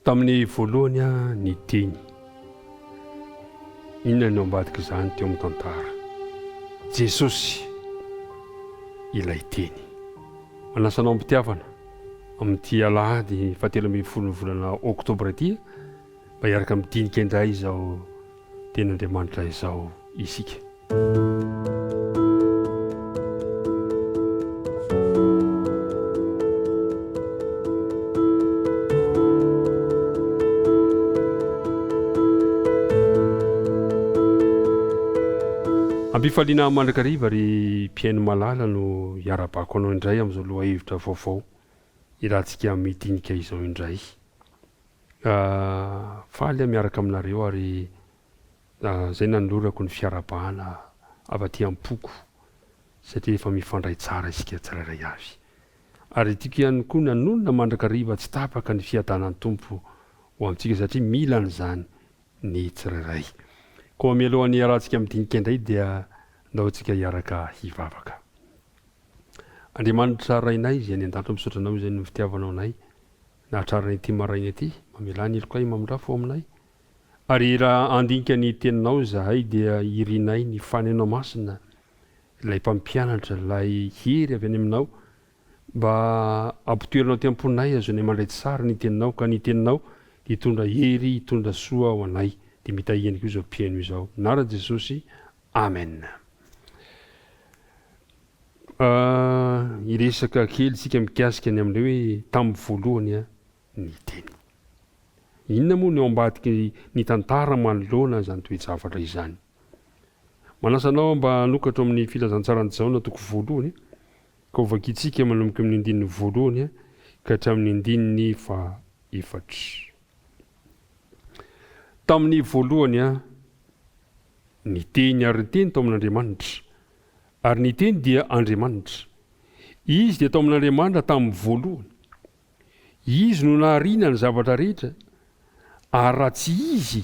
Tamin'ny voalohany ny teny. Inona no ambadik'izany teo amin'ny tantara? Jesosy ilay Teny. Manasa anao am-pitiavana amin'ity alahady fahatelo ambin'ny folon'ny volana oktobra ity mba hiaraka midinika indray izao Tenin'Andriamanitra izao isika. Am-pifaliana mandrakariva ry mpihaino malala no iarahabako anao indray amin'izao lohahevitra vaovao iarahantsika midinika izao indray. Faly aho miaraka aminareo ary izay nanolorako ny fiarahabana avy aty am-poko satria efa mifandray tsara isika tsirairay avy. Ary tiako ihany koa ny hanonona mandrakariva tsy tapaka ny fiadanan'ny Tompo ho amintsika satria mila an'izany ny tsirairay. Koa mialohan'ny hiarahantsika midinika indray dia ndao isika hiaraka hivavaka. Andriamanitra Rainay izay any an-danitra misaotra Anao izay noho ny fitiavanao anay Nahatrarana ity maraina ity, mamelà ny helokay mamindrafo ao aminay. Ary raha handinika ny Teninao izahay dia irinay ny Fanahinao Masina, ilay Mpampianatra, ilay hery avy any Aminao, mba hampitoeranao aty am-ponay hahazoanay mandray tsara ny Teninao, ka ny Teninao dia hitondra hery, hitondra soa ho anay. Dia mitahia ihany koa izao mpihaino izao. Anaran'i Jesosy, Amen. Hiresaka kely isika mikasika ny amin'ilay hoe tamin'ny voalohany ny teny. Inona moa no ao ambadiky ny tantara manoloana izany toe-javatra izany? Manasa anao mba hanokatra ao amin'ny Filazantsaran'i Jaona toko voalohany, ka hovakintsika manomboka amin'ny andininy voalohany ka hatramin'ny andininy fahaefatra. Tamin'ny voalohany ny Teny ary ny Teny tao amin'Andriamanitra, Ary ny Teny dia Andriamanitra. Izy dia tao amin'Andriamanitra tamin'ny voalohany. Izy no nahariana ny zavatra rehetra, ary raha tsy Izy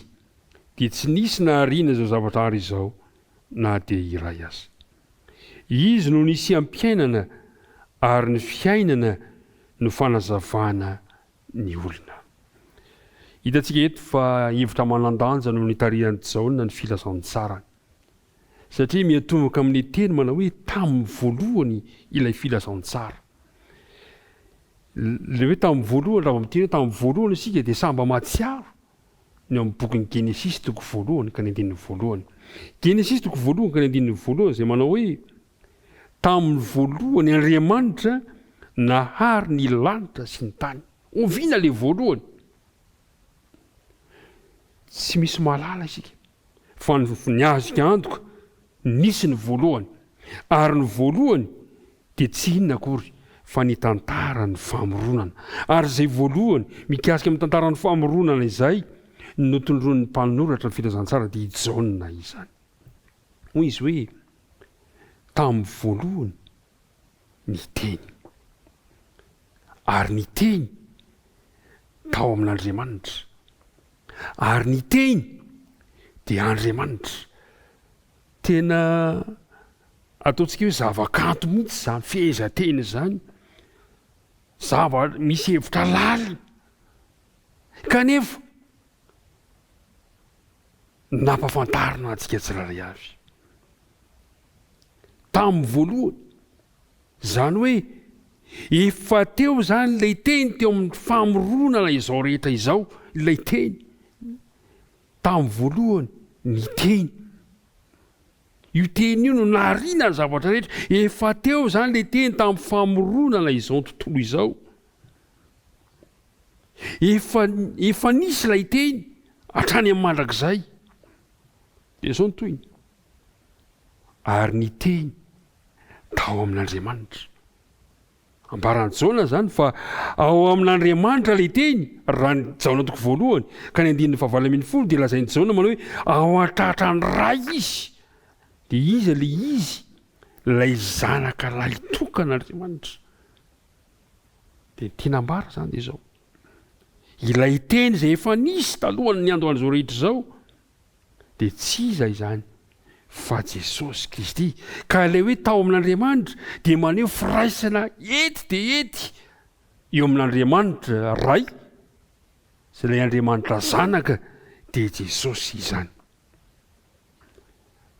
dia tsy nisy nahariana izao zavatra ary izao na dia iray aza. Izy no nisiam-piainana ary ny fiainana no fanazavana ny olona. Hitantsika eto fa hevitra manan-danja no nitarihan'i Jaona ny filazantsarany. Satria miantomboka amin'ny teny manao hoe tamin'ny voalohany ilay filazantsara. Ilay hoe tamin'ny voalohany, raha vao miteny hoe tamin'ny voalohany isika dia samy mba mahatsiaro ny ao amin'ny bokin'ny Genesisy toko voalohany ka ny andininy voalohany. Genesisy toko voalohany ka ny andininy voalohany izay manao hoe tamin'ny voalohany Andriamanitra nahary ny lanitra sy ny tany. Oviana ilay voalohany? Tsy misy mahalala isika. Fa ny azoko antoka, nisy ny voalohany, ary ny voalohany dia tsy inona akory fa ny tantaran'ny famoronana. Ary izay voalohany mikasika amin'ny tantaran'ny famoronana izay no tondroin'ny mpanoratra ny filazantsara dia i Jaona izany. Hoy izy hoe, Tamin'ny voalohany ny Teny, ary ny Teny tao amin'Andriamanitra, Ary ny Teny dia Andriamanitra. Tena ataontsika hoe zava-kanto mihitsy izany fehezanteny izany. Zava misy hevitra lalina. Kanefa nampafantarina antsika tsirairay avy. Tamin'ny voalohany Izany hoe efa teo izany ilay teny teo amin'ny famoronana izao rehetra izao, ilay teny. Tamin'ny voalohany ny teny. Io teny io no nahariana ny zavatra rehetra. Efa teo izany ilay teny tamin'ny famoronana izao tontolo izao. Efa efa nisy ilay teny hatrany amin'ny mandrakizay. Dia izao ny tohiny. Ary ny teny tao amin'Andriamanitra. Ambaran'i Jaona izany fa ao amin'Andriamanitra ilay teny, raha ny Jaona toko voalohany ka ny andininy fahavalo ambin'ny folo dia lazain'i Jaona manao hoe ao an-tratran'ny Ray izy. Dia iza ilay izy? Ilay zanaka lahitokan'Andriamanitra. Dia ny tiana ambara izany dia izao, ilay teny izay efa nisy talohan'ny niandohan'izao rehetra izao, dia tsy iza izany fa Jesosy Kristy. Ka ilay hoe tao amin'Andriamanitra dia maneho firaisana ety dia ety eo amin'Andriamanitra Ray. Sy ilay Andriamanitra Zanaka dia Jesosy izany.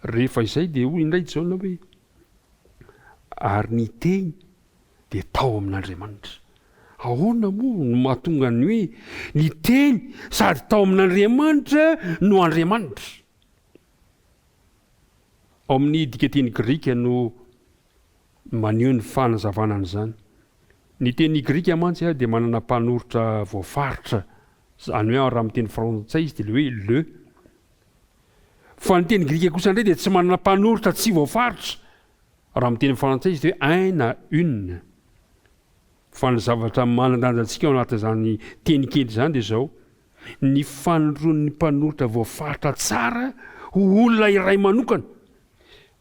Rehefa izay dia hoy indray Jaona hoe, Ary ny Teny dia tao amin'Andriamanitra. Ahoana moa no mahatonga ny hoe ny Teny sady tao amin'Andriamanitra no Andriamanitra? Ao amin'ny dikanteny grika no maneho ny fanazavana an'izany. Ny teny grika mantsy dia manana mpanoritra voafaritra, izany hoe raha amin'ny teny frantsay izy dia ilay hoe le. Fa ny teny grika kosa indray dia tsy manana mpanoritra tsy voafaritra, raha amin'ny teny frantsay izy dia hoe un na une. Fa ny zavatra manan-danja antsika ao anatin'izany teny kely izany dia izao, ny fanondroan'ny mpanoritra voafaritra tsara ho olona iray manokana.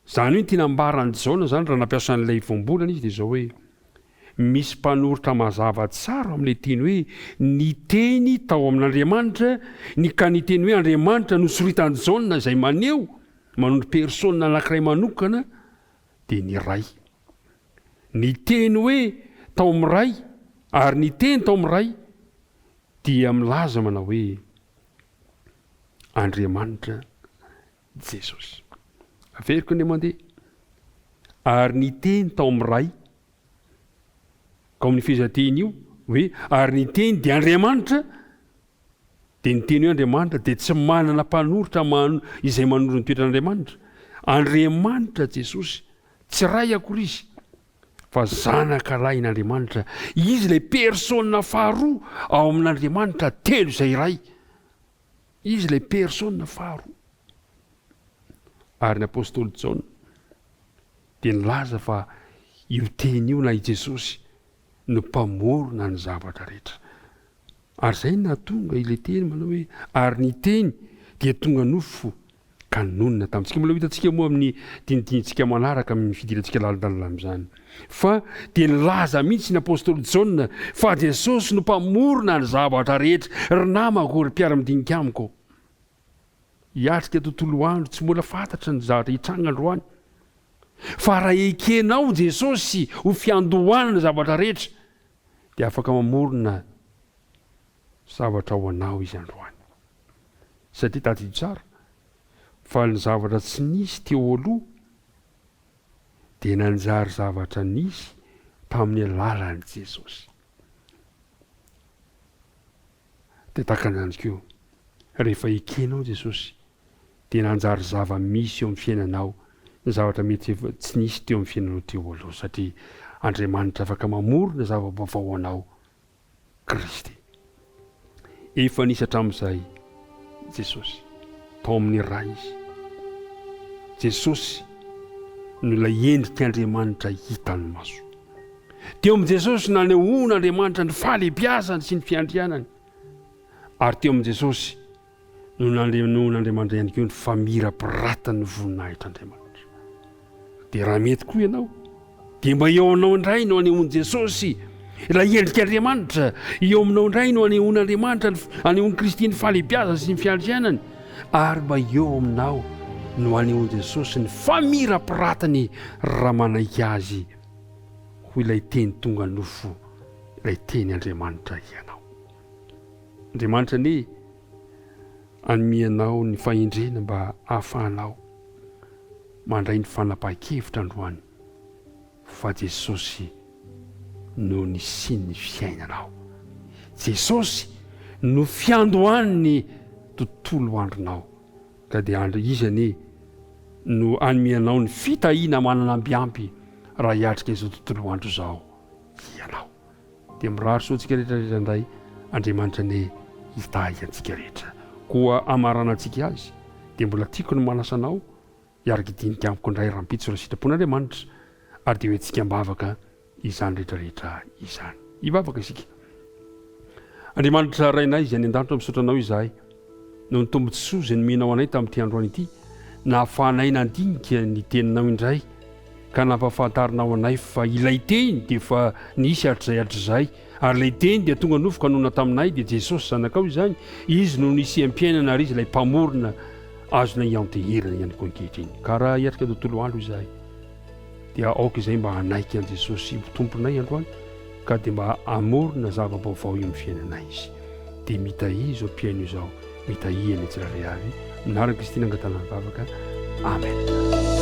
Izany hoe ny tiana ambaran'i Jaona izany raha nampiasa an'ilay voambolana izy dia izao hoe, misy mpanoritra mazava tsara ao amin'ilay teny hoe ny teny tao amin'Andriamanitra, ny ka ny teny hoe Andriamanitra nosoritan'i Jaona izay maneho, manondro persona anankiray manokana dia ny Ray. Ny teny hoe tao amin'ny Ray ary ny teny tao amin'ny Ray dia milaza manao hoe Andriamanitra Jesosy. Averiko indray mandeha. Ary ny teny tao amin'ny Ray, ka ao amin'ny fehezanteny io hoe ary ny teny dia Andriamanitra, dia ny teny hoe Andriamanitra dia tsy manana mpanoritra man, izay manoro ny toetran'Andriamanitra. Andriamanitra Jesosy, tsy Ray akory Izy, fa Zanaka lahin'Andriamanitra. Izy ilay persona faharoa ao amin'Andriamanitra telo izay iray. Izy ilay persona faharoa. Ary ny apostoly Jaona dia nilaza fa io teny io na i Jesosy no mpamorona ny zavatra rehetra. Ary izay no nahatonga ilay teny manao hoe ary ny teny dia tonga nofo ka nonina tamintsika. Mbola ho hitantsika moa amin'ny dinidinintsika manaraka amin'ny fidirantsika lalindalina amin'izany. Fa dia nilaza mihitsy ny apostoly Jaona fa Jesosy no mpamorona ny zavatra rehetra. Ry namako, ry mpiara-midinika amiko, hiatrika tontolo andro tsy mbola fantatra ny zavatra hitranga androany. Fa raha ekenao Jesosy ho fiandohana ny zavatra rehetra, dia afaka mamorona zavatra ho anao Izy androany. Satria tadidio tsara fa ny zavatra tsy nisy teo aloha dia nanjary zavatra nisy tamin'ny alalan'i Jesosy. Dia tahaka an'izany koa, rehefa ekenao Jesosy, dia nanjary zava-misy eo amin'ny fiainanao ny zavatra mety efa tsy nisy teo amin'ny fiainanao teo aloha, satria Andriamanitra afaka mamorona zava-baovao ho anao Kristy. Efa nisy hatramin'izay Jesosy. Tao amin'ny Ray Izy. Jesosy no ilay endrik'Andriamanitra hitan'ny maso. Teo amin'i Jesosy no nanehoan'Andriamanitra ny fahalehibiazany sy ny fiandrianany. Ary teo amin'i Jesosy no nanehoan'Andriamanitra ihany koa ny famirapiratan'ny voninahitr'Andriamanitra. Dia raha mety koa ianao, dia mba eo aminao indray no anehoan'i Jesosy ilay endrik'Andriamanitra, eo aminao indray no anehoan'Andriamanitra, anehoan'i Kristy ny fahalehibiazany sy ny fiandrianany, ary mba eo aminao no anehoan'i Jesosy ny famirapiratany raha manaiky Azy ho ilay Teny tonga nofo, ilay Teny Andriamanitra ianao. Andriamanitra anie hanome anao ny fahendrena mba hahafahanao mandray ny fanapahan-kevitra androany fa Jesosy no nisian'ny fiainanao. Jesosy no fiandohan'ny tontolo andronao. Ka dia andry Izy anie no hanome anao ny fitahiana manana ambiampy raha hiatrika izao tontolo andro izao ianao. Dia mirary soa antsika rehetra rehetra indray Andriamanitra anie hitahy antsika rehetra. Koa hamaranantsika azy dia mbola tiako ny manasa anao hiaraka hidinika amiko indray rahampitso raha sitrapon'Andriamanitra ary dia ho entintsika am-bavaka izany rehetra rehetra izany. Hivavaka isika. Andriamanitra Rainay izay any an-danitra misaotra anao izahay noho ny tombontsoa izay nomenao anay tamin'ity androany ity nahafahanay nandinika ny teninao indray ka nampahafantarinao anay fa ilay teny dia efa nisy hatrizay hatrizay ary ilay teny dia tonga nofo ka nonina taminay dia Jesosy zanakao izany izy no nisiam-piainana ary izy ilay mpamorona azonay ianteherana ihany koa ankehitriny ka raha hiatrika tontolo andro izahay dia aoka izay mba hanaiky an'i Jesosy ho Tomponay androany ka dia mba hamorona zava-baovao eo amin'ny fiainanay Izy. Dia mitahia izao mpihaino izao, mitahia ny tsirairay avy. Amin'ny anaran'i Kristy nangatahana ny vavaka. Amen.